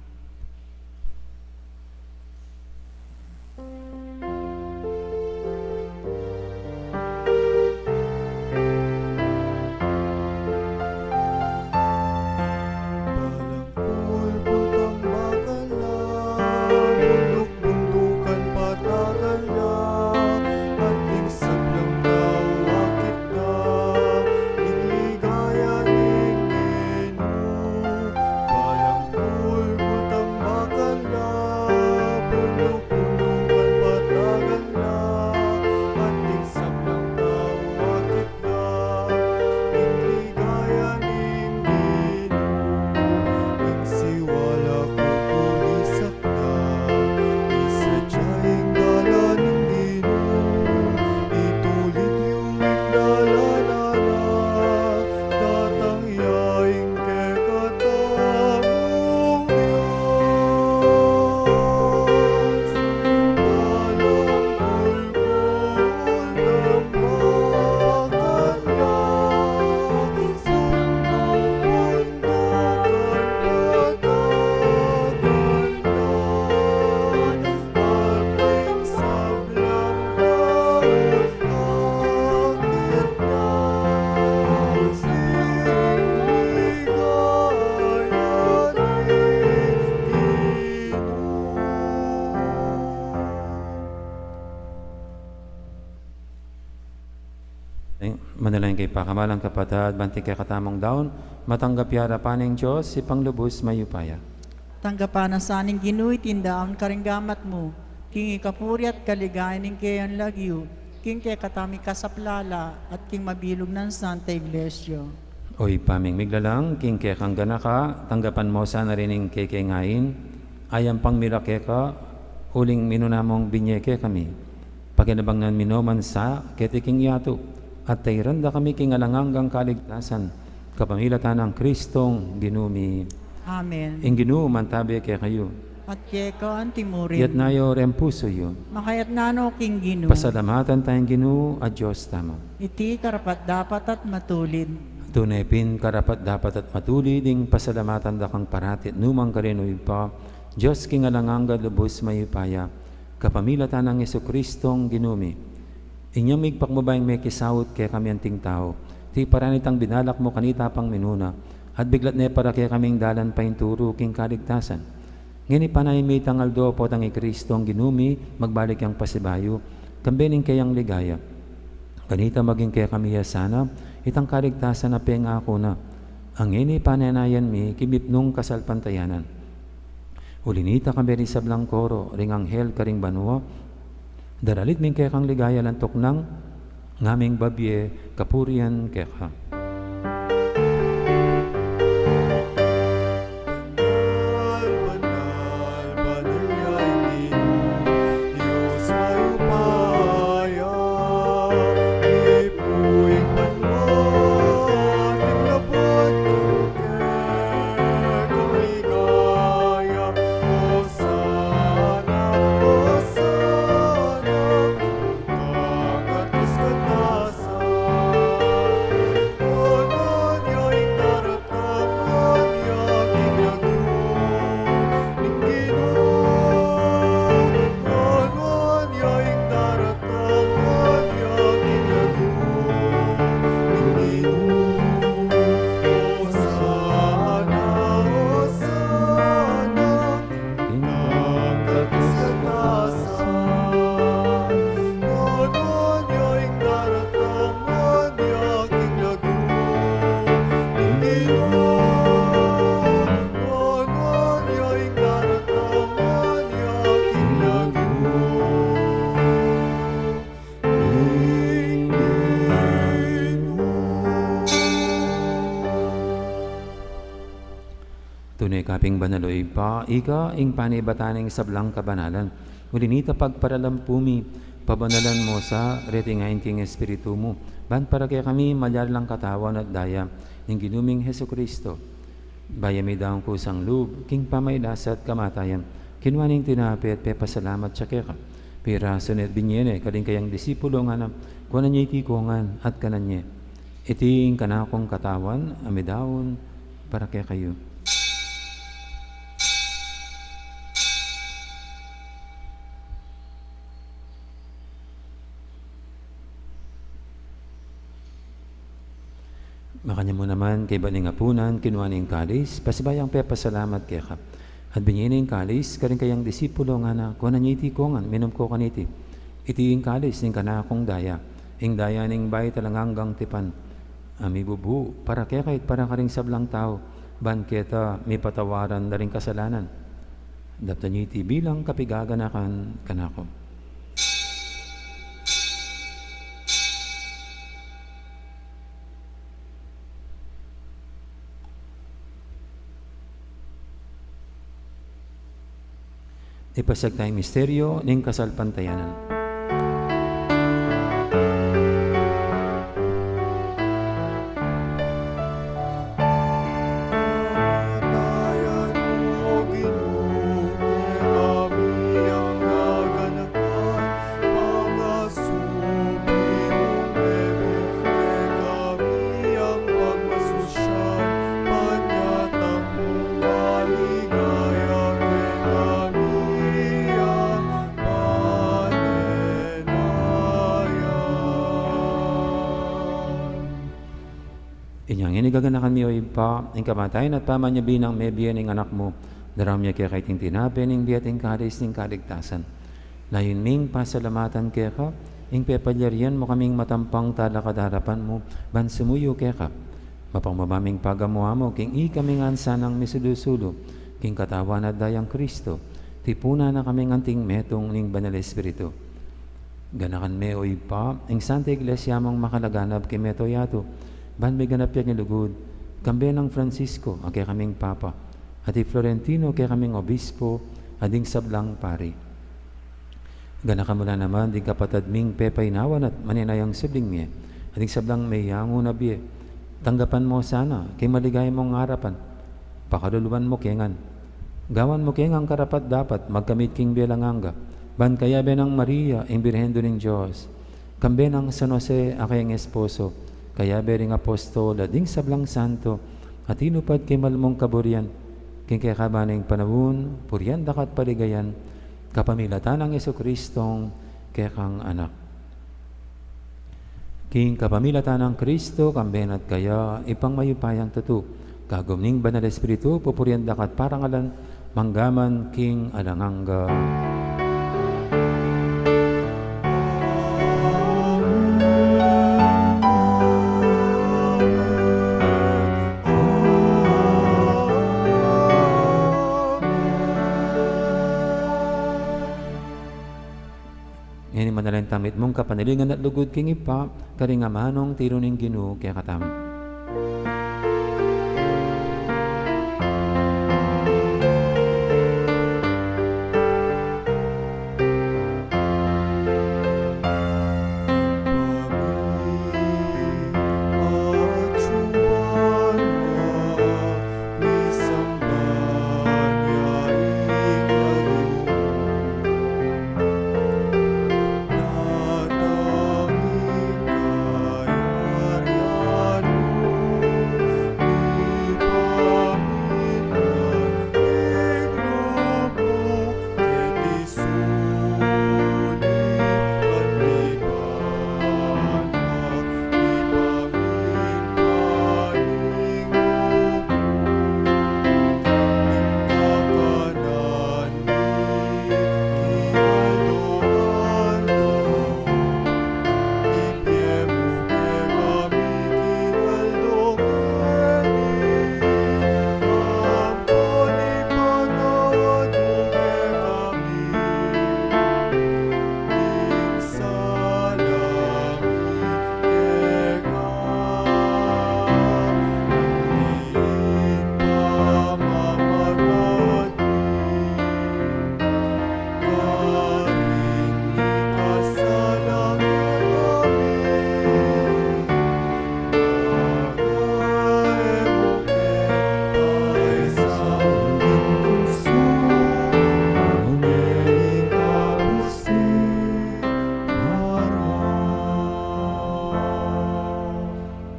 Eh, manalangin kayu pakamalan kapatad, bang ing kekatamung daun matanggap ya arapan ning Dios, Ibpang lubus mayupaya. Tanggapan na sa ning Ginu iting daun karing gamat mu, king ikapuri at kaligayan ning keyang lagyu, king kekatamung kasaplalan, at king mabilug nang Santa Iglesia. O Ibpa ming miglalang, king kekang ganaka, tanggapan mu sana rin ing kekeng ain, ayang pangmila keka, uling minuna mung binye kekami. Pakinabangan mi no man sa keti king yatu, at tairan da kami king alang anggang kaligtasan, kapamilatan nang Kristong Ginu mi. Amen. Ing Ginu mantabi kekayu. At keka antimurin. Itas yu reng pusu yu. Makaitas no king Ginu. Pasalamatan taya ing Ginu a Dios tamu. Iti karapat-dapat at matulid. Tune pin karapat-dapat at matulid ing pasalamatan da kang parati at nukarin man, O Ibpa, Dios king alang angga, lubus mayupaya, kapamilatan nang Jesukristong Ginu mi. Inyang migpakmabayang mekisaut kekami anting tau, iti parani tang binalak mu kanita pang minuna, At biglat ne para kekaming dalan painturu king kaligtasan. Ngeni panayan mi itang aldo potang i Kristong Ginu mi magbalik yang pasibayu, kambe ning keyang ligaya. Kanita maging kekami ya sana itang kaligtasan a pengaku na, a ngeni panayan mi kimipnung kasalpantayanan. Uli nita kambe ning sablang koro ring anghel karing banua, daralit ming kekang ligaya lantuk nang ngaming babie kapurian keka. Tune ka pin banal, o Ibpa, ika ing panibatan ning sablang kabanalan. Uli nita pagparalan pu mi, pabanalan mu sa reting ain king Espiritu mu, ban para kekami malyari lang katawan at daya ning Ginu ming Jesucristo. Bayu mi daun kusang lub king pamagkasakit at kamatayan, kinua ne ing tinape at pepasalamat ya keka. Pirasu ne at binie ne karing kayang disipulo, ngana, kuanan ye iti ngan at kanan ye. Iti ing kanakung katawan a midaun para kekayu. Makanyan mu naman kaybat ning apunan, kinua ne ing kalis, pasibayu yang pepasalamat keka. At binie ne ing kalis karing kayang disipulo, ngana, kuanan ye iti ngan, minum ko kaniti. Iti ing kalis ning kanakung daya, ing daya ning bayu at alang anggang tipan, a mibubu para keka at para karing sablang tau, ban keta mipatawaran da ring kasalanan. Daptan ye iti bilang kapaganakan kanaku. Ipasiag taya ing misteryo ning kasalpantayanan. Inya ngeni gaganakan mi, o Ibpa, ing kamatayan at pamanyabi nang mebie ning Anak mu, daraun mi keka iting tinape ning bie at ing kalis ning kaligtasan. Layun ming pasalamatan keka ing pepalyarian mu kaming matampang talakad king arapan mu, ban sumuyu keka. Mapagmamaming pagamu-amu king ikami ngan sanang misulu-sulu king katawan at dayang Kristo, tipunan na kaming anting metung ning Banal Espiritu. Ganakan me, o Ibpa, ing Santa Iglesia mung makalaganap king mabilug a yatu, ban miganap ya king lugud, kambe nang Francisco a kekaming Papa, at i Florentino a kekaming Obispo, at ding sablang pari. Ganakan mu la naman ding kapatad ming pepainawan at manenayang subling mie, at ding sablang meyangu na bie. Tanggapan mu la sana king maligaya mung arapan. Pakaluluan mu ke ngan. Gawan mu ke ngan karapat-dapat magkamit king bie alang angga, ban kayabe nang Maria, ing Birhen Indu ning Dios, kambe nang San Jose a kayang esposo, kayabe ring apostol at ding sablang santo a tinupad king mal mung kaburian, king kekaban ning panaun, purian da ka at paligayan, kapamilatan nang Jesucristong kekang Anak. King kapamilatan nang Kristo, kambe na at kaya, Ibpang mayupayang tutu, Kagum ning Banal Espiritu, pupurian da ka at parangalan, mangga man king alang angga. Ngeni manalangin tamu mitmung kapanaligan at lugud king Ibpa, karing amanung tiru ning Ginu kekatamu.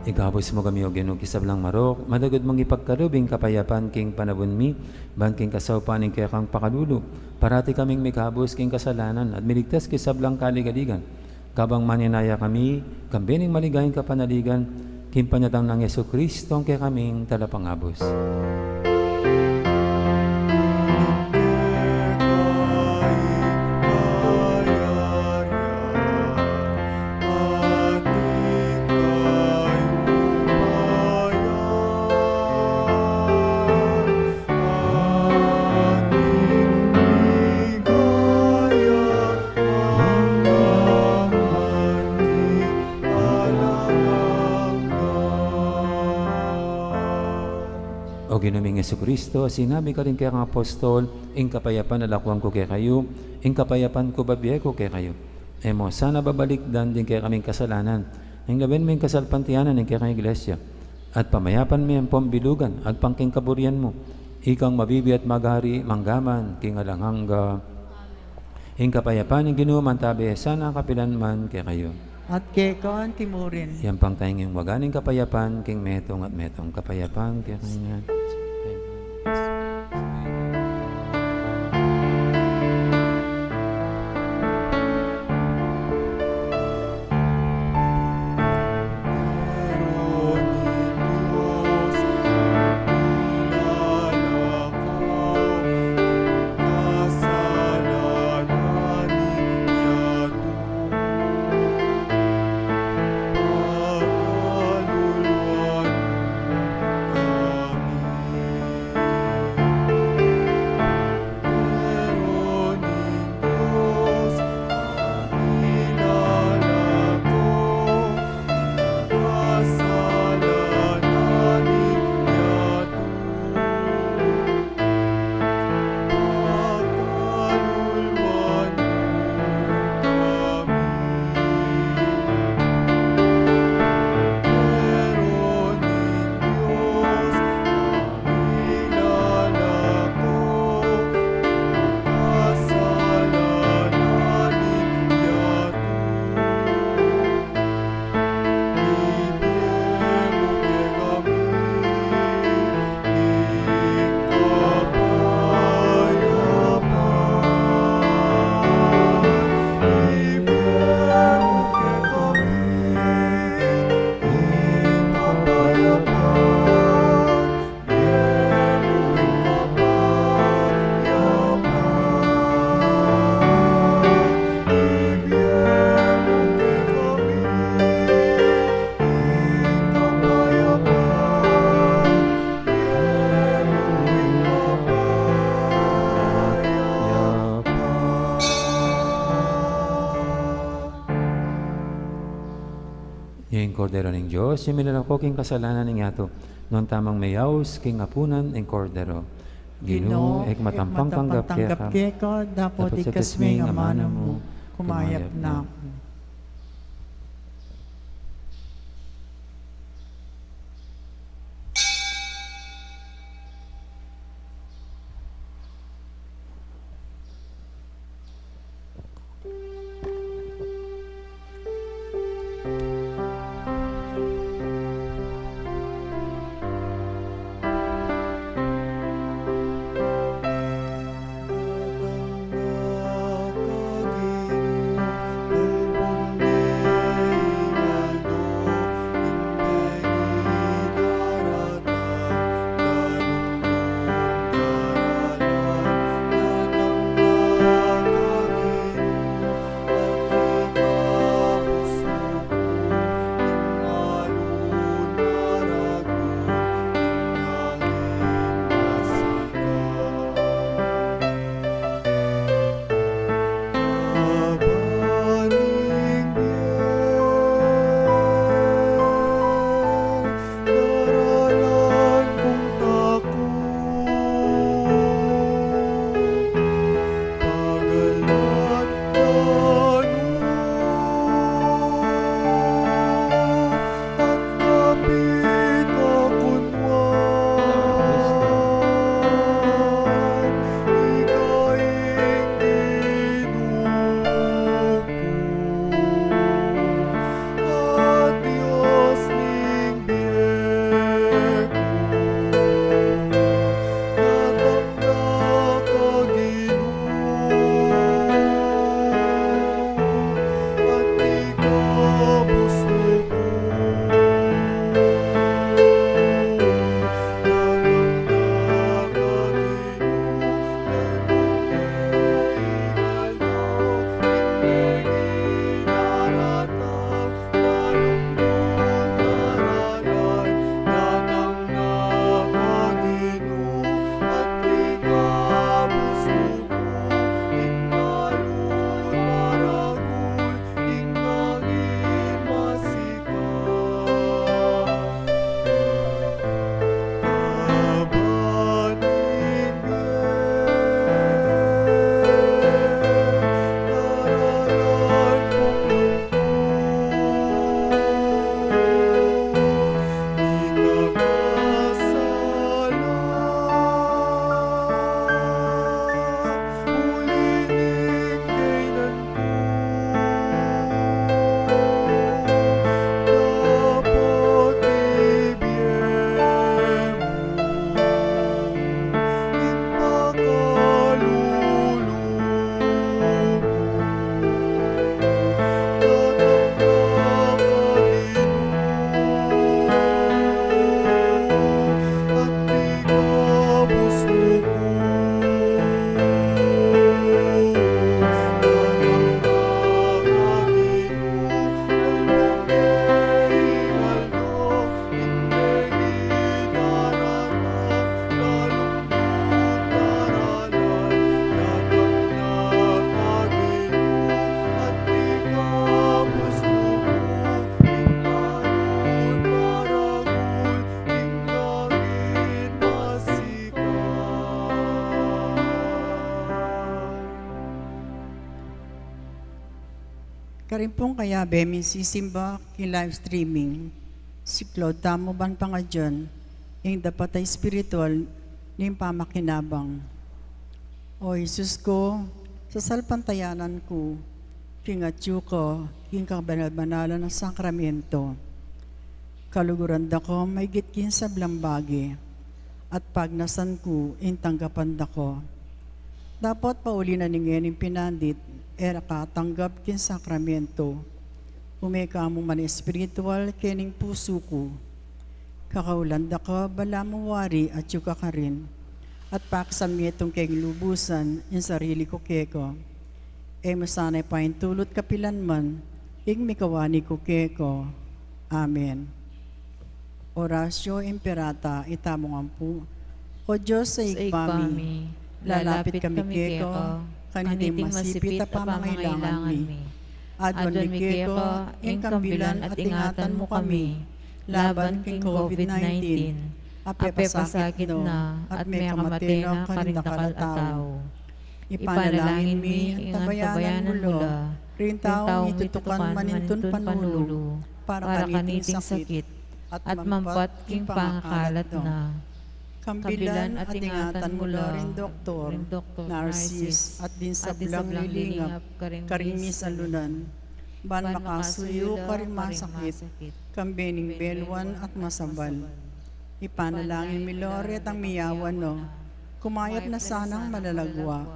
Ikabus mu kami, O Ginu, king sablang marok, malugud mung ipagkalub ing kapayapan king panaun mi, ban king kasaupan ning kekang pakalulu, parati kaming mikabus king kasalanan at miligtas king sablang kaligaligan. Kabang manenaya kami, kambe ning maligayang kapanaligan, king panyatang nang Jesucristo, a kekaming Talapangabus. O Ginu ming Jesucristo, sinabi mu karing kekang apostol, ing kapayapan lakuan ku kekayu, ing kapayapan ku bibie ku kekayu. E mu sana babalikdan ding kekaming kasalanan, nune lawen mu ing kasalpantayanan ning kekang Iglesia, at pamayapan me ampon bilugan agpang king kaburian mu. Ikang mabibie at magari, mangga man king alang angga. Ing kapayapan ning Ginu mantabe sana kapilan man kekayu. At keka naman murin. Yan pang tayung waga ning kapayapan king metung at metung. Kapayapan kekayu. Kordero ning Dios, yang milalako king kasalanan ning yatu. Nuan tamung meyaus king apunan ning Kordero. Ginu, e ku matampang tanggap keka, dapot ikasme ing amanu mu, kumayap na ku. Karin pung kayabe ming sisimba king live streaming, siklaud tamu ban pangadyan ing dapat a espiritual ning pamakinabang. O Jesus ku, sasalpantayanan ku king atyu ka king kabanal-banalan a sakramento. Kaluguran da ka maigit king sablang bage, at pagnasan ku ing tanggapan da ka. Dapot pauli na ning ngening pinandit, e ra ka tanggap king sakramento, ume ka mu man espiritual kening pusu ku. Kakaulan da ka, balamu wari atyu ka karin, at paksam metung ke king lubusan ing sarili ku keka. E mu sana paintulut kapilan man ing mikawani ku keka. Amen. Oratio Imperata. Itamu ngan pu. O Dios a Ibpa mi, lalapit kami keka, kaniting masipit a pamangailangan mi. Aduan mi keka ing kambilan at ingatan mu kami laban king COVID nineteen. Ape pasakit na at mekamate na karing dakal a tau. Ipanalangin mi ing antabayanan mu la ring taung mitutukan manintun panulu para kaniting sakit at mampat king pangakalat na. Kambilan at ingatan mu la ring doktor, narsis, at ding sablang lilingap karing misalunan, ban makasuyu karing masakit, kambe ning beluan at masabal. Ipanalangin mi la retang miyawan na, kumayap na sanang malalagua.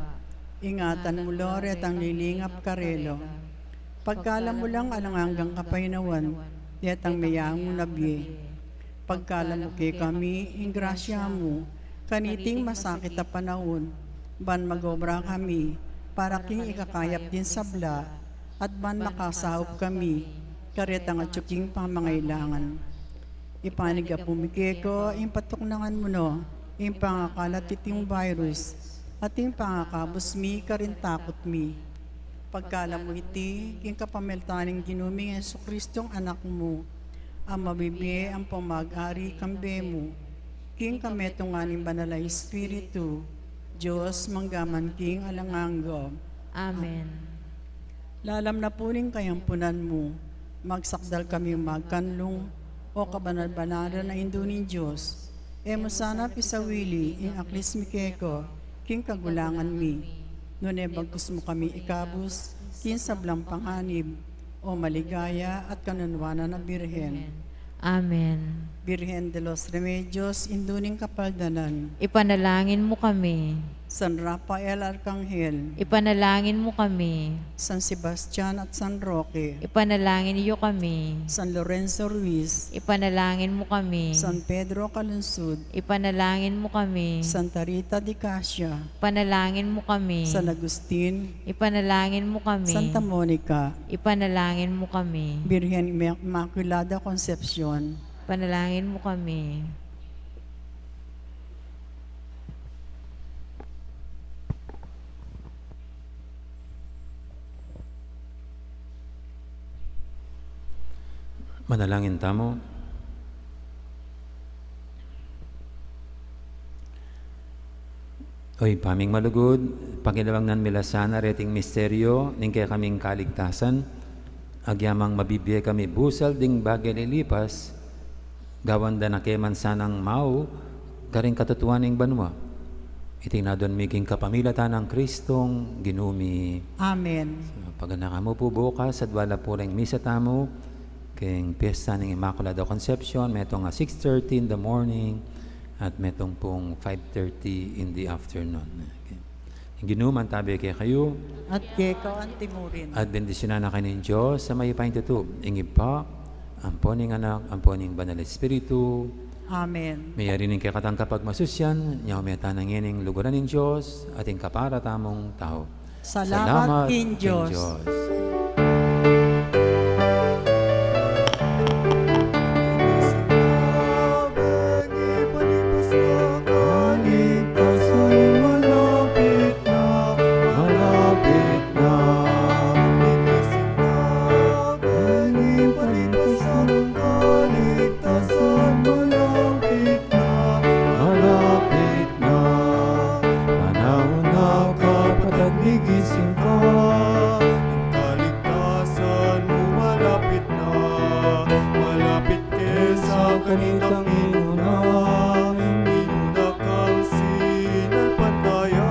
Ingatan mu la retang lilingap karela. Pagkalam mu lang alang anggang kapaynawan detang meyangu na bie. Pagkalam mu kekami ing grasya mu kaniting masakit a panaun, ban mag-obra kami para king ikakayap ding sabla, at ban makasaup kami karetang atyu king pamangailangan. Ipanyawad mi keka ing patuknangan mu na ing pangakalat iting virus, at ing pangakabus mi karing takut mi. Pagkalam mu iti king kapamilatan ning Ginu ming Jesucristo, Anak mu, a mabibie ampong mag-ari kambe mu king kametungan ning Banal a Espiritu, Dios, mangga man king alang angga. Amen. Lalam na pu ning kayampunan mu, magsakdal kaming magkanlung, O kabanal-banalan a Indu ning Dios. E mu sana pisawili ing aklis mi keka king kagulangan mi, nune bagkus mu kami ikabus king sablang panganib, O maligaya at kanunuanan a Birhen. Amen. Birhen de los Remedios, Indu ning Kapaldanan, ipanalangin mu kami. San Rafael Arkanghel, ipanalangin mu kami. San Sebastian at San Roque, ipanalangin yu kami. San Lorenzo Ruiz, ipanalangin mu kami. San Pedro Calungsod, ipanalangin mu kami. Santa Rita de Casia, ipanalangin mu kami. San Agustin, ipanalangin mu kami. Santa Monica, ipanalangin mu kami. Birhen Immaculada Concepcion, ipanalangin mu kami. Manalangin tamu. O Ibpa ming malugud, pakilabangan mi la sana reting misteryo ning kekaming kaligtasan, agyamang mabibie kami busal ding bage lilipas, gawan da na ke man sanang mau karing katutuan ning banua. Iti ing aduan mi king kapamilatan nang Kristong Ginu mi. Amen. So, paganaka mu pu bukas, adwa la pu reng misa tamu king piesta ning Immaculada Concepcion, metung a six thirty in the morning at metung pung five thirty in the afternoon. Okay. Ing Ginu mantabe kekayu. At keka antimurin. At bendisyunan na kayu ning Dios a mayupayang tutu, ing Ibpa, ampo ning Anak, ampo ning Banal Espiritu. Amen. Meyari ning kekatang kapagmasusian, nyaume tana ngening luguran ning Dios at ing kapara tamung tau. Salamat king Dios. Na, panaun na, kapatad, migising ka. Ing kaligtasan mu malapit na, malapit ke sa kanitang minuna. Minuna kang sinalpantaya,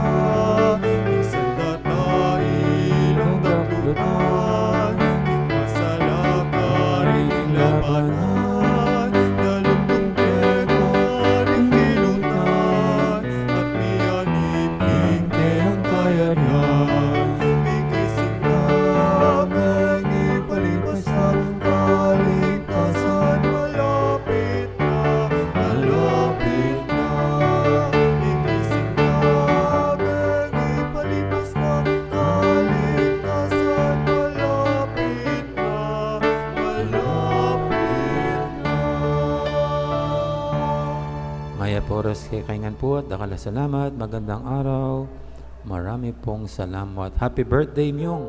ing sanda ta ilang daklutan, ing masalakit ing labanan, nalugdung keka ning dilutan, at miyanip king keyang kayarian. Migising na, mengipalipas na, kaligtasan malapit na, malapit na. Migising na, mengipalipas na, kaligtasan malapit na, malapit na. Mayap a oras kekayu ngan pu at dakal a salamat. Magandang araw. Marami pong salamat. Happy birthday, Myung.